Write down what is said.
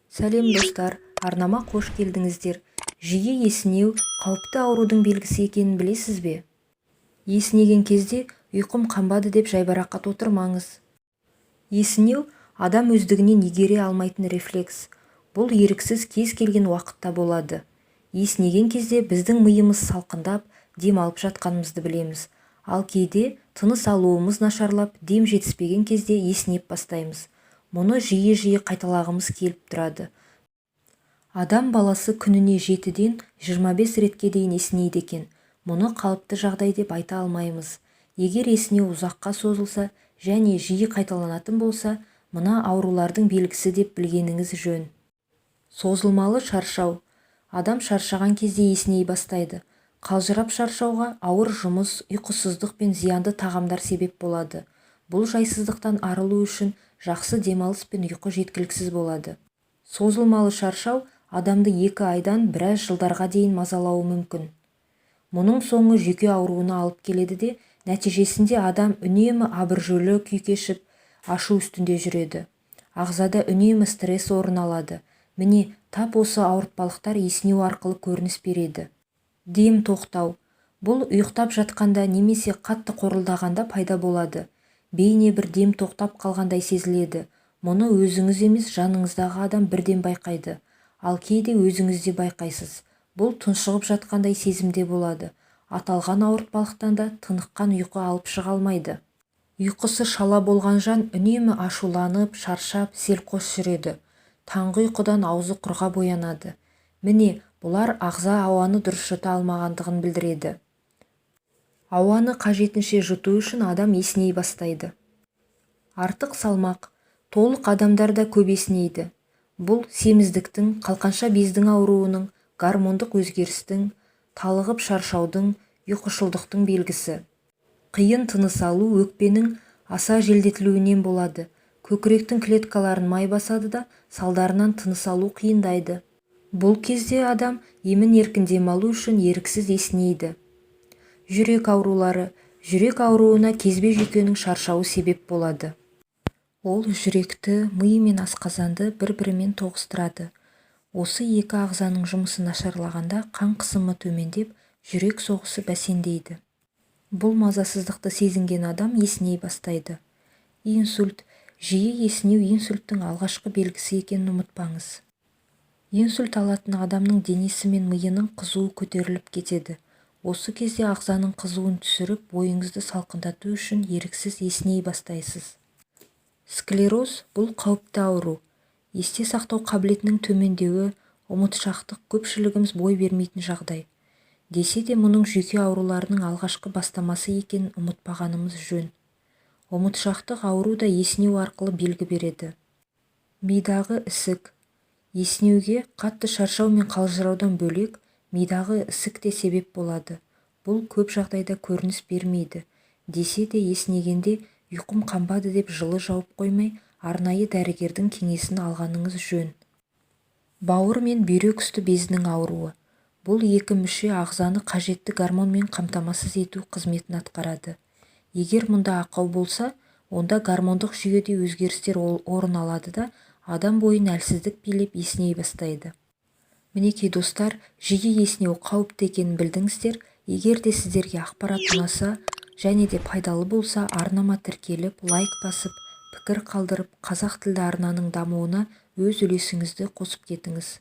Сәлем, достар! Арнама қош келдіңіздер! Жиі есінеу қауіпті аурудың белгісі екенін білесіз бе? Есінеген кезде ұйқым қанбады деп жайбарақат отырмаңыз. Есінеу – адам өздігінен игере алмайтын рефлекс. Бұл еріксіз, кез келген уақытта болады. Есінеген кезде біздің миымыз салқындап, дем алып жатқанымызды білеміз. Ал кейде тыныс алуымыз нашарлап, дем жетіспеген кезде есінеп бастаймыз. Мұны жиі-жиі қайталағымыз келіп тұрады. Адам баласы күніне 7-ден 25 ретке дейін есінейді екен. Мұны қалыпты жағдай деп айта алмаймыз. Егер есінеу ұзаққа созылса және жиі қайталанатын болса, мына аурулардың белгісі деп білгеніңіз жөн. Созылмалы шаршау. Адам шаршаған кезде есіней бастайды. Қалжырап шаршауға ауыр жұмыс, ұйқысыздық пен зиянды тағамдар себеп болады. Бұл жайсыздықтан арылу үшін жақсы демалыс пен ұйқы жеткіліксіз болады. Созылмалы шаршау адамды 2 айдан біраз жылдарға дейін мазалауы мүмкін. Мұның соңы жүйке ауруына алып келеді де, нәтижесінде адам үнемі абыржулы күй кешіп, ашу үстінде жүреді. Ағзада үнемі стресс орын алады. Міне, тап осы ауыртпалықтар есінеу арқылы көрініс береді. Дем тоқтау. Бұл ұйықтап жатқанда немесе қатты қорылдағанда пайда болады. Бейне бір дем тоқтап қалғандай сезіледі. Мұны өзіңіз емес, жаныңыздағы адам бірден байқайды. Ал кейде өзіңіз де байқайсыз. Бұл тұншығып жатқандай сезімде болады. Аталған ауыртпалықтан да тыныққан ұйқы алып шыға алмайды. Ұйқысы шала болған жан үнемі ашуланып, шаршап, селқос жүреді. Таңғы ұйқыдан аузы құрғап оянады. Міне, бұлар ағза ауаны дұрыс жұта алмағандығын білдіреді. Ауаны қажетінше жұту үшін адам есіней бастайды. Артық салмақ. Толық адамдар да көп есінейді. Бұл семіздіктің, қалқанша бездің ауруының, гормондық өзгерістің, талығып шаршаудың, ұйқышылдықтың белгісі. Қиын тыныс алу өкпенің аса желдетілуінен болады. Көкіректің клеткаларын май басады да, салдарынан тыныс алу қиындайды. Бұл кезде адам емін-еркін демалу үшін еріксіз есінейді. Жүрек аурулары. Жүрек ауруына кезбе жүйкенің шаршауы себеп болады. Ол жүректі, ми мен асқазанды бір-бірімен тоғыстырады. Осы екі ағзаның жұмысы нашарлағанда, қан қысымы төмендеп, жүрек соғысы бәсеңдейді. Бұл мазасыздықты сезінген адам есіней бастайды. Инсульт. Жиі есінеу инсульттің алғашқы белгісі екенін ұмытпаңыз. Инсульт алатын адамның денесі мен миының қызуы көтеріліп кетеді. Осы кезде ағзаның қызуын түсіріп, бойыңызды салқындату үшін еріксіз есіней бастайсыз. Склероз. Бұл қауіпті ауру. Есте сақтау қабілетінің төмендеуі, ұмытшақтық көпшілігіміз бой бермейтін жағдай. Десе де, мұның жүйке ауруларының алғашқы бастамасы екенін ұмытпағанымыз жөн. Ұмытшақтық ауру да есінеу арқылы белгі береді. Мидағы ісік. Есінеуге қатты шаршау мен қалжыраудан бөлек, мидағы ісік те себеп болады. Бұл көп жағдайда көрініс бермейді. Десе де, есінегенде ұйқым қанбады деп жылы жауып қоймай, арнайы дәрігердің кеңесін алғаныңыз жөн. Бауыр мен бүйрек үсті безінің ауруы. Бұл екі мүше ағзаны қажетті гормонмен қамтамасыз ету қызметін атқарады. Егер мұнда ақау болса, онда гормондық жүйеде өзгерістер орын алады да, адам бойын әлсіздік билеп, есіней бастайды. Мінекей, достар, жиі есінеу қауіпті екенін білдіңіздер. Егер де сіздерге ақпарат ұнаса және де пайдалы болса, арнама тіркеліп, лайк басып, пікір қалдырып, қазақ тілді арнаның дамуына өз үлесіңізді қосып кетіңіз.